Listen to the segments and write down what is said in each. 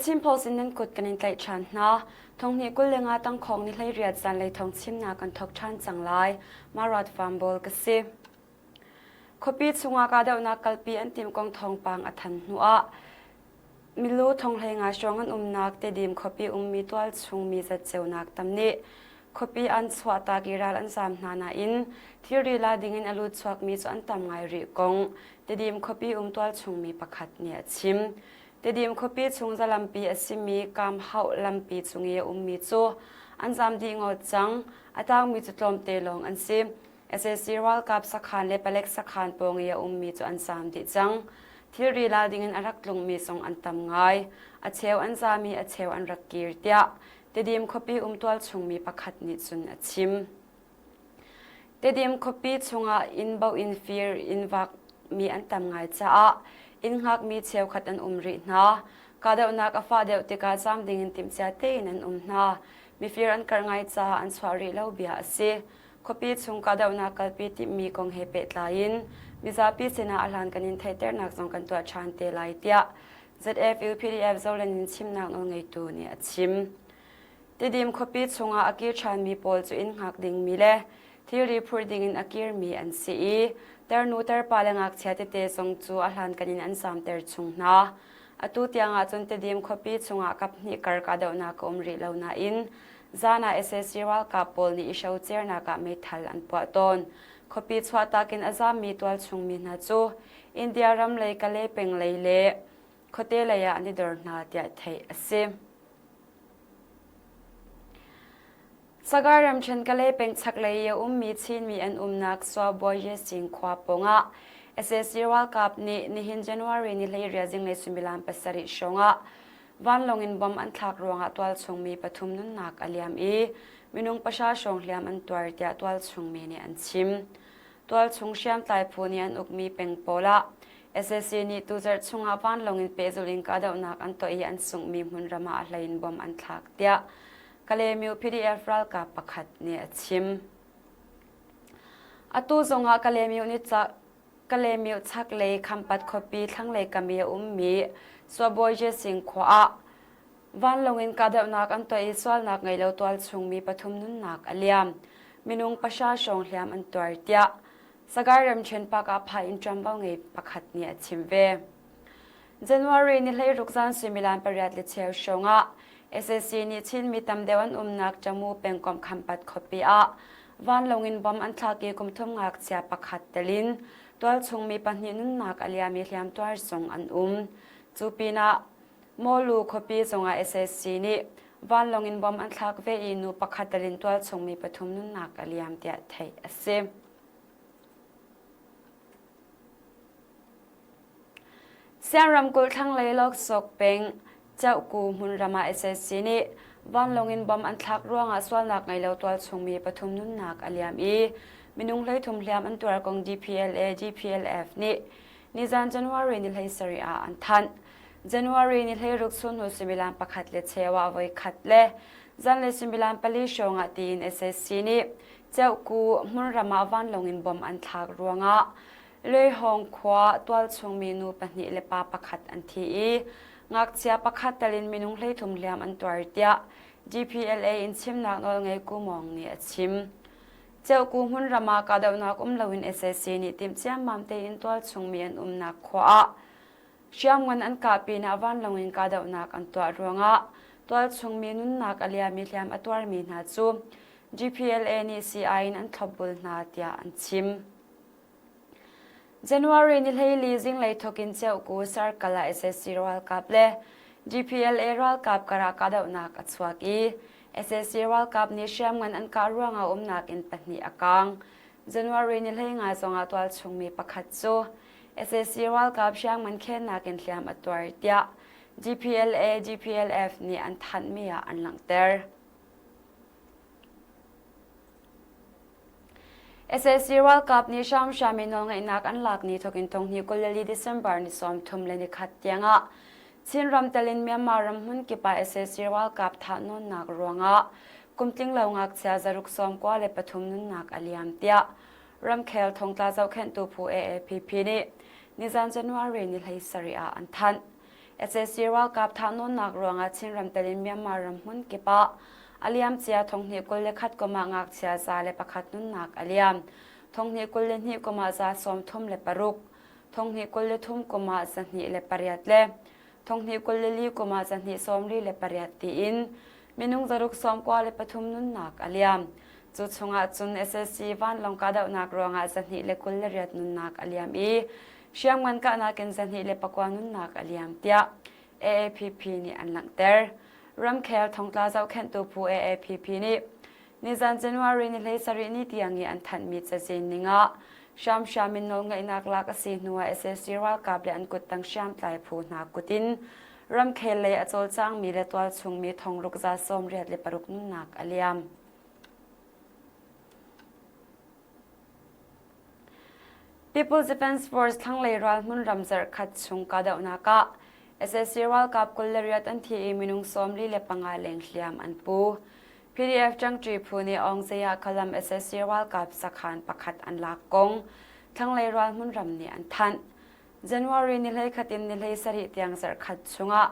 Chin Post in nan kut kan in tlaih ṭhan hna. Thonghnih 25 tangkhawng ni 18 zanlei thong chimnak kan thok ṭhan cang lai. Marat Farm ka si. Khuapi chungah kahdohnak kalpi an timh kong thawngpang a than hnuah milu thonghlei nga hrawng an umnak Tedim khuapi ummi tualchung mi zatceunak tam nih khuapi an chuahtak i ral an zaam hna nain thilri la dingin a lut chuakmi cu an tam ngai rih kong Tedim khuapi um tualchung mi pakhat nih a chim. Tedim khuapi chung zalampi a simi Kamhauh lampi cung i a ummi cu an zaam dih ngawt cang. A tangmi cu tlawmte lawng an si. Sac ralkap sakhan le palek sakhan pawng i a ummi cu an zaam dih cang. Thilri la dingin a rak tlungmi zong an tam ngai. A cheu an zaam i a cheu an rak kir tiah Tedim khuapi um tualchungmi pakhat nih cun a chim. Tedim khuapi chungah inn bo in fir in vakmi an tam ngai caah inn hngakmi cheukhat an um rih hna. Kahdohnak a fah deuh tikah zaam dingin timhcia tein an um hna. Mifir an karh ngai caah an chuah rih lo bia a si. Khuapi chung kahdohnak kalpi timhmi kong he pehtlai in mizapi sinah a hlan kan in theihternak zong kan tuah ṭhan te lai tiah ZFU PDF Zoland in chimnak nawlngeitu nih a chim. Tidim khuapi chungah a kir ṭhanmi pawl cu inn hngak dingmi le thilri phur dingin a kirmi an si i tarnu tarpa le ngakchia tete zong cu a hlankan in an zaamter chung hna. Atu tiang ahcun Tidim khuapi chungah kaphnih kar kahdohnak a um rih lo nain Zan ah sac ralkap pawl nih i hrocernak ah meithal an puah tawn. Khuapi chuahtak in a zaammi tualchung mi hna cu India ram lei Kalay peng lei le khuate lei ah an i dor hna tiah theih a si. Sagar ramṭhen Kalay peng chaklei i a ummi Chinmi an umnak Suabawi Sing khua pawngah sac ralkap nih nihin January ni 18 zinglei suimilam 7 hrawngah Vanlawng in bomb an thlak ruangah tualchung mi pathum nunnak a liam i minung pahra hrawng hliam an tuar tiah tualchung mi nih an chim. Tualchung hriamtlai phu nih an ukmi peng pawl ah sac nih tuzarh chungah vanlawng in pehzulh in kahdohnak an tuah i an sunghmi hmunram ah a hlei in bomb an thlak tiah Kalaymyo PDF ralkap pakhat nih a chim. Atu zongah Kalaymyo nih Kalaymyo chaklei Khampat khuapi thlanglei kam i a ummi Suabawi Sing khua ah vanlawng in kahdohnak an tuah i sualnak ngei lo tualchung mi pathum nunnak a liam. Minung pahra hrawng hliam an tuar tiah Sagaing ramṭhen park ah phah in ṭuanvo ngei pakhat nih a chim ve. January ni 16 zan suimilam 8 le cheu hrawng ah sac nih Chinmi tam deuh an umnak Tamu pengkomh Khampat khuapi ah vanlawng in bomb an thlak i kum thum ngakchia pakhat tel in tualchung mi pahnih nunnak a liam i hliamtuar zong an um. Cu pinah Mawlu khuapi zongah sac nih vanlawng in bomb an thlak ve i nu pakhat tel in tualchung mi pathum nunnak a liam tiah theih a si. Siang ramkulh thlanglei Lawksawk peng Caukku hmunram ah sac nih vanlawng in bomb an thlak ruangah sualnak ngei lo tualchung mi pathum nunnak a liam i minung 13 hliam an tuar kong DPLA DPLF nih nizan January ni 17 ah an thanh. January ni 16 chunhnu suimilam pakhat le cheu ah voi khat le zanlei suimilam pali hrawng ah tiin sac nih Caukku hmunram ah vanlawng in bomb an thlak ruangah Leihawng khua tualchung minu pahnih le pa pakhat an thi i ngakchia pakhat tal in minung 33 hliam an tuar tiah DPLA in chimnak nawlngei Ku Mawng nih a chim. Ceuku hmunram ah kahdohnak um loin sac nih timh ciammam tein tualchung mi an umnak khua ah hriamngan an kah pinah vanlawng in kahdohnak an tuah ruangah tualchung mi nunnak a liam i hliam a tuarmi hna cu DPLA nih sii in an thlopbul hna tiah an chim. January ni 14 zinglei thawkin Ceuku Circle ah sac ralkap le DPLA ralkap karah kahdohnak a chuak i sac ralkap nih hriamngan an kah ruangah umnak inn pahnih a kaang. January ni 15 zongah tualchung mi pakhat cu sac ralkap hriamngan khennak in hliam a tuar tiah DPLA DPLF nih an thanhmi ah an langhter. Sac ralkap nih hramhram in nawlngeihnak an lak ni thawk in thonghnih 24 December ni 31 tiangah Chinram tel in Myanmar ram hmun kip ah sac ralkap thahnawnnak ruangah kum tling lo ngakchia 193 nunnak a liam tiah ramkhel thongtla zohkhenhtu phu AAPP nih nizan January ni 17 ah an thanh. Sac ralkap thahnawnnak ruangah Chinram tel in Myanmar ram hmun kip ah a liamcia 2021 kum ah ngakchia 101 nunnak a liam. 2022 kum ah 36, 2023 kum ah 208 le 2024 kum ah 228 tiin minung 693 nunnak a liam. Cu chungah cun SSC vanlawng kahdohnak ruangah 228 nunnak a liam i hriamngan kahnak in 209 nunnak a liam tiah AAPP nih an langhter. Ramkhel thongtla zohkhenhtu phu AAPP nih nizan January ni 17 ni tiang i an thanhmi cazin ning ah hramhram in nawlngeihnak lak a si hnuah SAC ralkap le an kuttang hriamtlai phu hna kut in ramkhel lei a cawlcangmi le tualchungmi thongruk za 86 nunnak a liam. People's Defense Force thlanglei ral hmunram zarhkhat chung kahdohnak ah sac ralkap 28 an thi i minung 45 leng hliam an pu. PDF ṭangṭi phu nih Aungzaya Kalam sac ralkap sakhan pakhat an lak kong thlanglei ral hmunram nih an thanh. January ni 11 in ni 17 tiang zarhkhat chungah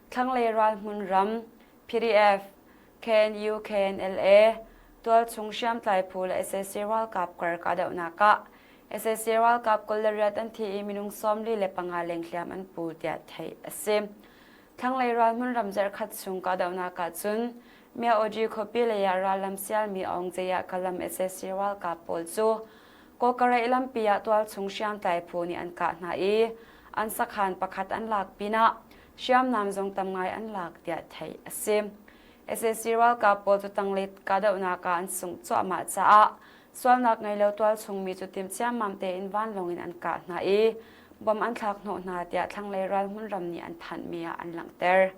thlanglei ral hmunram PDF KNU KNLA tualchung hriamtlai phu le sac ralkap kar kahdohnak ah sac ralkap 28 an thi i minung 45 leng hliam an pu tiah theih a si. Thlanglei ral hmunram zarhkhat chung kahdohnak ah cun Myaoji khuapi lei ah rallam sialmi Aungzaya Kalam sac ralkap pawl cu Kawkareih lampi ah tualchung hriamtlai phu nih an kah hna i an sakhan pakhat an lak pinah hriamnam zong tam ngai an lak tiah theih a si. Sac ralkap pawl cu tanglet kahdohnak ah an sungh cuahmah caah sualnak ngei lo tualchungmi cu tim ciammam tein vanlawng in an kah hna i bom an thlak hnawh hna tiah thlanglei ral hmunram nih an thanhmi ah an langhter.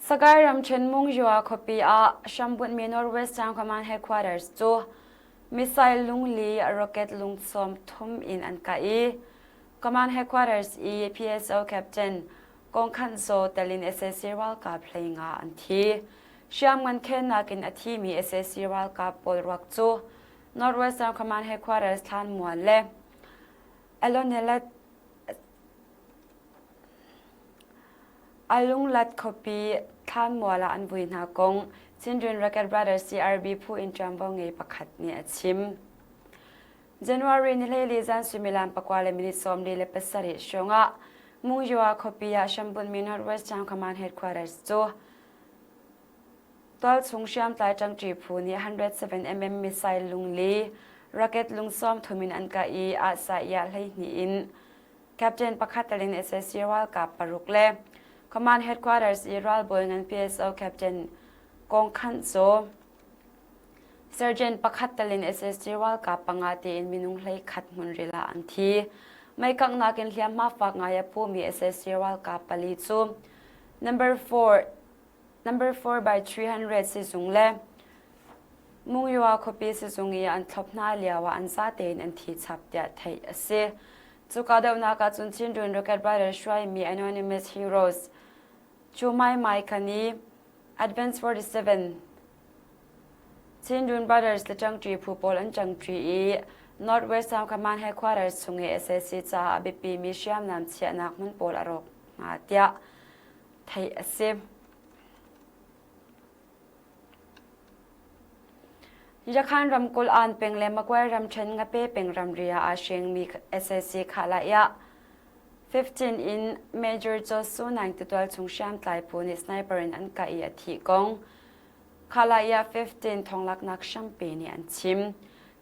Sagaing ramṭhen Mungzua khuapi ah hrambunhmi Northwest Town Command Headquarters cu missile lungli rocket lung 30 in an kah i Command Headquarters i PSO Captain Kong Khanh Zaw tel in sac ralkap 15 an thi. Hriamngan khennak in a thimi sac ralkap pawl ruak cu Northwestern Command Headquarters thlanmual le Alonelat Alunglat khuapi thlanmual ah an vui hna kong Chindwin Rocket Brothers CRB phu in ṭuanvo ngei pakhat nih a chim. January ni 14 zan suimilam pakua le minute 47 hrawngah Mungzua khuapi ah hrambunhmi Northwest Town Command Headquarters cu tualchung hriamtlai ṭangṭi phu nih 107mm missile lungli rocket lung 30 in an kah i ahsah-iah 12 in Captain pakhat tel in sac ralkap paruk le Command Headquarters i ralbawi ngan PSO Captain Kong Khanh Zaw Sergeant pakhat tel in sac ralkap panga tiin minung 11 hmunril ah an thi. Meikanghnak in hliamhma fak ngai a pumi sac ralkap pali cu number 4 number 4 by 300 sizung le Mungyua khuapi sizung i an thlop hna lio ah an zatein an thi chap tiah theih a si. Cu kahdohnak ah cun Chindwin Rocket Rider hruaimi Anonymous Heroes cu Mai Mai Kani Advance 47 Chindwin Brothers le ṭangṭi phu pawl an ṭangṭi i Northwest Town Command Headquarters chung i sac caah a biapimi hriamnam chiahnak hmun pawl a rawk hna tiah theih a si. Yakhan ramkulh Aan peng le Magway ramṭhen Ngape peng ramri ah aa hrengmi sac Khahlaiah 15 in Major Cho Su Naing tutual chung hriamtlai phu nih sniper in an kah i a thih kong Khahlaiah 15 thonglaknak hrampi nih an chim.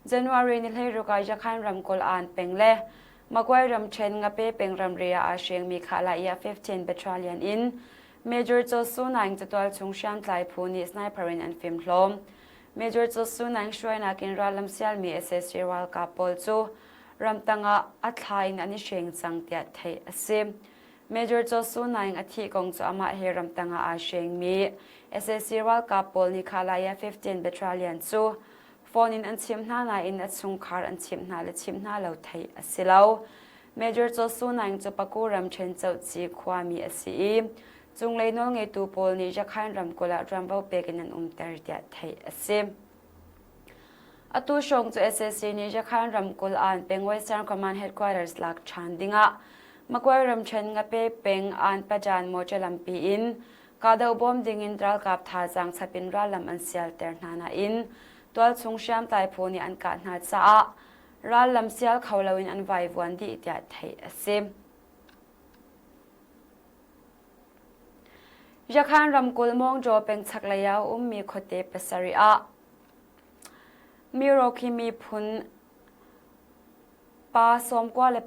January ni 16 ah Yakhan ramkulh Aan peng le Magway ramṭhen Ngape peng ramri ah aa hrengmi Khahlaiah 15 Battalion in Major Cho Su Naing catual chung hriamtlai phu nih sniper in an fimhlawm. Major Cho Su Naing hruainak in rallam sialmi sac ralkap pawl cu ramtang ah a thla in an i hreng cang tiah theih a si. Major Cho Su Naing a thih kong cu amah he ramtang ah aa hrengmi sac ralkap pawl nih Khalaya 15 Battalion cu phone in an chimh hna nain a chungkhar an chimh hna le chimh hna lo theih a si lo. Major Cho Su Naing cu Paku ramṭhen Cohci khuami a si i cunglei nawlngeitu pawl nih Rakhine ramkulh ah ṭuanvo pek in an umter tiah theih a si. Atu hrawng cu sac nih Yakhan ramkulh Aan peng Western Command Headquarters lak ṭhan dingah Magway ramṭhen Ngape peng Aan Pajan mawṭaw lampi in kahdoh bawm dingin ralkap thazaang chap in rallam an sialter hna nain tualchung hriamtlai phu nih an kah hna caah rallam sial kho loin an vaivuan dih tiah theih a si. Yakhan ramkulh Mawngjaw peng chaklei ah a ummi khuate pasarih ah Miroki miphun pa 91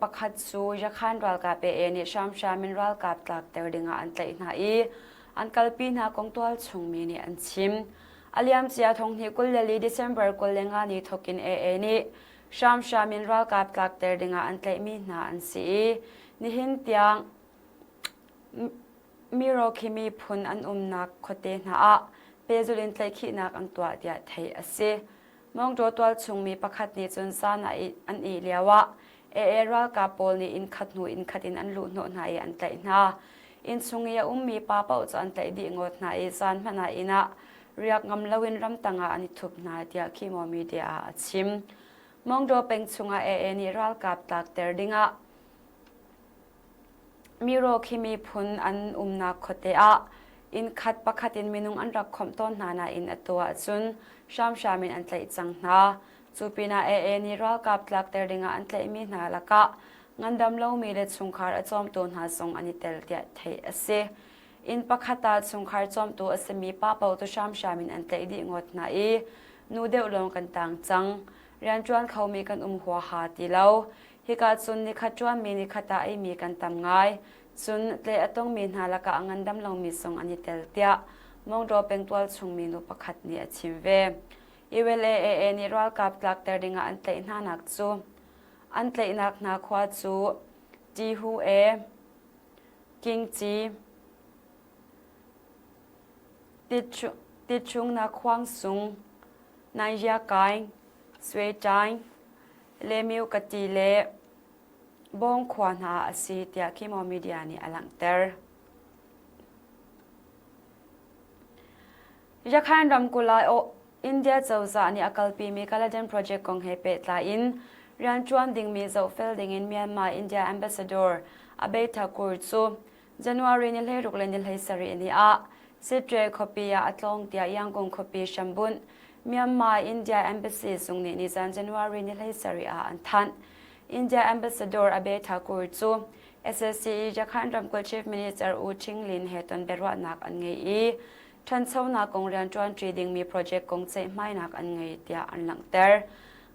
cu Yakhan ralkap AA nih hramhram in ralkap tlakter dingah an tlaih hna i an kalpi hna kong tualchung mi nih an chim. A liamcia thonghnih 24 December 25 ni thawkin AA nih hramhram in ralkap tlakter dingah an tlaihmi hna an si i nihin tiang Miroki miphun an umnak khuate hna ah pehzulh in tlaihkhihnak an tuah tiah theih a si. Mawngṭaw tualchung mi pakhat nih cun zan ah an ih lioah AA ralkap pawl nih inn khat hnu inn khat in an luhhnawh hna i an tlaih hna. Inn chung i a ummi pa paoh cu an tlaih dih ngawt hna i zan hmanh ah inn ah riak ngam loin ramtang ah an i thup hna tiah Khimo Media ah a chim. Mawngṭaw peng chungah AA nih ralkap tlakter dingah Miroki miphun an umnak khuate ah inn khat pakhat in minung an rak khawmh tawn hna nain atu ahcun hramhram in an tlaih cang hna. Cu pinah AA nih ralkap tlakter dingah an tlaihmi hna lakah ngandam lomi le chungkhar a cawmtu hna zong an i tel tiah theih a si. Inn pakhat ah chungkhar cawmtu a simi pa paoh cu hramhram in an tlaih dih ngawt hna i nu deuh lawng kan tang cang. Rianṭuan khomi kan um huaha ti lo. Hika cun nikhat ṭuanmi nikhat ah eimi kan tam ngai. Cun tle a tongmi hna lakah a ngandam lomi zong an i tel tiah Mawngdaw pengtual chungmi nu pakhat nih a chim ve. ULAAA nih ralkap tlakter dingah an tlaih hnanak cu an tlaihnak hna khua cu Tihu-e, Kingci, Tichungnak Khuangsung, Naijiakaing, Sueṭaing, Lemyu Kati le Bawng khua hna a si tiah Kimo Media nih a langhter. Yakhan ramkulh ah India cozah nih a kalpimi Kaladan Project kong he pehtlai in rianṭuan dingmi zohfel dingin Myanmar India Ambassador Abhay Thakur cu January ni 16 le ni 17 ni ah Sittwe khuapi ah a tlawng tiah Yangon khuapi hrambunh Myanmar India Embassy zung nih nizan January ni 17 ah an thanh. India Ambassador Abhay Thakur cu SSCE Jakhan ramkulh Chief Minister U Ching Lin he ton biaruahnak an ngei i ṭhanchonak kong rianṭuanṭi dingmi project kong ceihmainak an ngei tiah an langhter.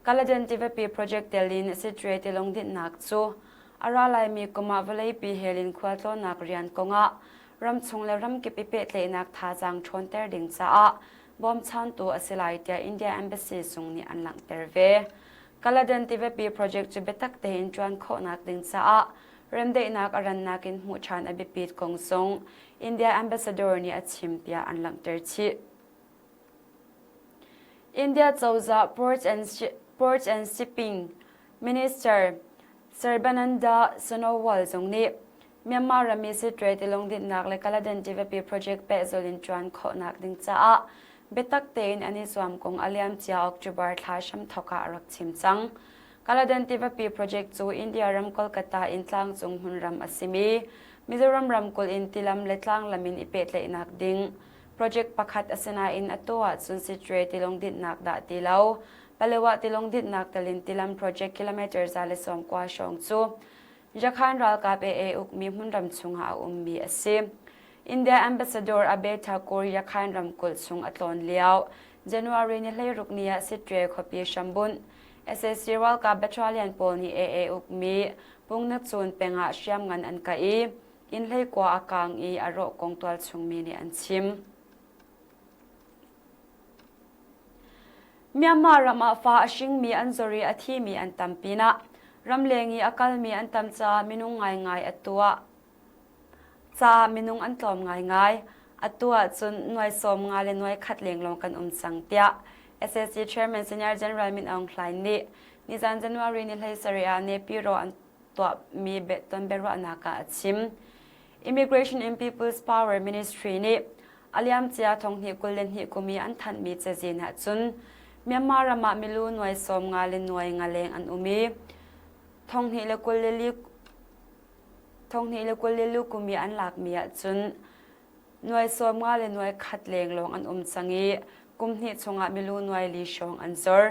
Kaladan tivapi project tel in Sittwe tilawng dinhnak cu a ra laimi kum ah vawleipi hel in khualtlawnnak rian kongah ramchung le ramkip i pehtlaihnak thazaang ṭhawnter ding caah bawmchantu a si lai tiah India Embassy zung nih an langhter ve. Kaladan tivapi project cu biatak tein ṭuan khawhnak ding caah remdaihnak a rannak in hmuh ṭhan a biapit kong zong India Ambassador nih a chim tiah an langhter chih. India cozah Ports and, Ports and Shipping Minister Sarbananda Sonowal zong nih Myanmar rammi Sittwe tilawng dinhnak le Kaladan tivapi project pehzulh in ṭuan khawhnak ding caah biatak tein an i zuam kong a liamcia October thla hramthawk ah a rak chim cang. Kaladan tivapi project cu India ram Kolkata in tlangcung hmunram a simi Mizoram ramkulh in tilam le tlanglam in i pehtlaihnak ding project pakhat a si nain atu ahcun Sittwe tilawng dinhnak dah ti lo Palewa tilawng dinhnak telin tilam project kilometer 190 hrawng cu Yakhan ralkap AA ukmi hmunram chungah a ummi a si. India Ambassador Abhay Thakur Yakhan ramkulh chung a tlawn lio January ni 16 ni ah Sittwe khuapi hrambunh sac ralkap battalion pawl nih AA ukmi Pungnacun peng ah hriamngan an kah i inn hleikua a kaang i a rawh kong tualchungmi nih an chim. Myanmar ram ah fa a hringmi an zor i a thimi an tam pinah ramleng i a kalmi an tam caah minung ngaingai a tuah caah minung an tlawm ngaingai. Atu ahcun nuai 50 le nuai khat leng lawng kan um cang tiah SSC Chairman Senior General Min Aung Hlaing nih nizan January ni 17 ah Nepiro an tuahmi ton biaruahnak ah a chim. Immigration and People's Power Ministry nih a liamcia 2022 kum i an thanhmi cazin ahcun. Myanmar ram ah milu nuai 50 le nuai nga leng an um i 2022 kum i an lakmi ahcun nuai 50 le nuai khat leng lawng an um cang i kum hnih chungah milu nuai li hrawng an zor.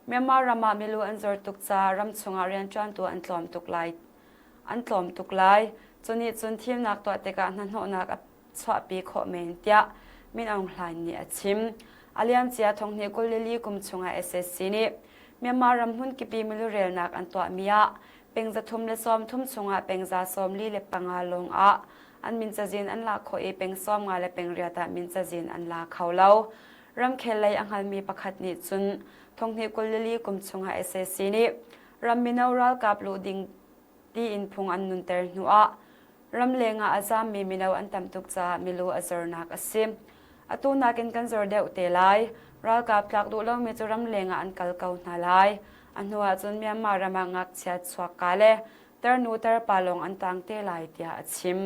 Myanmar ram ah milu an zor tuk caah ram chungah rianṭuantu an tlawm tuk lai. An tlawm tuk lai. Cu nih cun thimnak tuah tikah hnahnawhnak a chuahpi khawh men tiah Min Aung Hlaing nih a chim. A liamcia thonghnih 24 kum chungah SSC nih Myanmar ram hmunkipi milurelnak an tuahmi ah peng 330 chungah peng 45 lawng ah an min cazin an lak khawh i peng 50 le peng riat ah min cazin an la kho lo. Ramkhel lei a hngalmi pakhat nih cun thonghnih 24 kum chungah SAC nih ram mino ralkap luh ding tiin phung an nunter hnuah ramleng ah a zaammi mino an tam tuk caah milu a zornak a si. Atu nakin kan zor deuh te lai. Ralkap tlak duh lomi cu ramleng ah an kal ko hna lai. A hnu ahcun Myanmar ram ah ngakchia chuakka le tarnu tarpa lawng an tang te lai tiah a chim.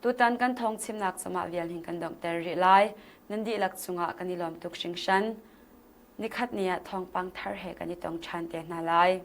Tutan kan thawng chimnak cungah vial hin kan donghter rih lai. Nan dihlak cungah kan i lawm tuk hringhran. Nikhat ni ah thawngpang thar he kan i tong ṭhan te hna lai.